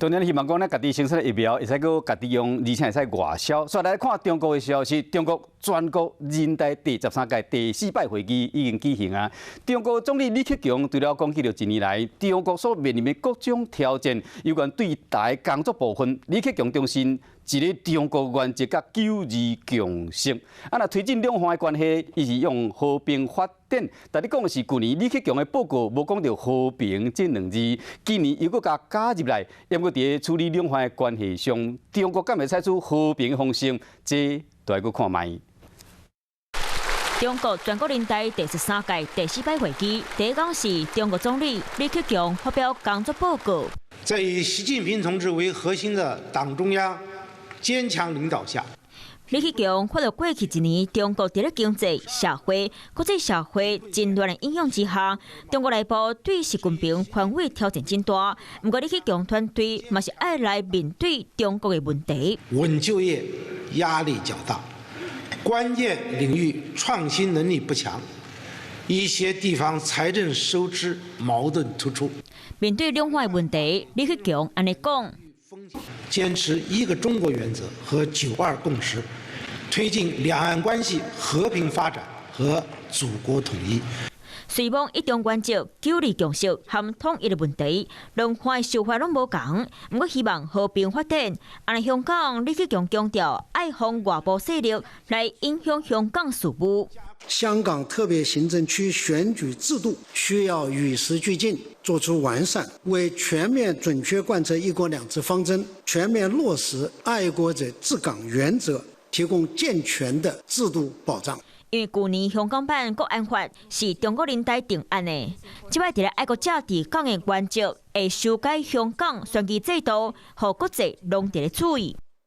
當然希望講咱家己生產的疫苗會使閣家己用，而且會使外銷。煞來看中國的消息，中國全國人大第十三屆第四擺會議已經舉行啊。中國總理李克強除了講起著一年來中國所面臨的各種挑戰，有關對台工作部分，李克強重申一個中國原則佮九二共識。啊，若推進兩岸的關係，伊是用和平發展。但你講的是舊年李克強的報告無講著和平這兩字，今年又閣共加入來。毋過佇處理兩岸的關係上，中國敢會採取和平方式？這都愛閣看覓。中國全國人大第十三屆第四擺會議，第一講是中國總理李克強發表工作報告。在以習近平同志為核心的黨中央堅強領導下，李克強發表過去一年中國佇咧經濟、社會、國際社會戰亂的影響之下，中國內部對習近平權威挑戰真大。毋過李克強團隊嘛是愛來面對中國的問題。穩就業壓力較大，關鍵領域創新能力不強，一些地方財政收支矛盾突出。面對兩岸的問題，李克強按呢講：堅持一個中國原則和九二共識，推進兩岸關係和平發展和祖國統一。雖罔一中原則、九二共識和統一的問題，兩岸的想法攏無仝，毋過希望和平發展。按呢香港，李克強強調愛防外部勢力來影響香港事務。香港特別行政區選舉制度需要與時俱進，作出完善，為全面準確貫徹一國兩制方針、全面落實愛國者治港原則提供健全的制度保障。因為舊年香港版國安法是中國人大定案的，這擺佇咧愛國者治港的原則會修改香港選舉制度，予國際攏佇咧注意。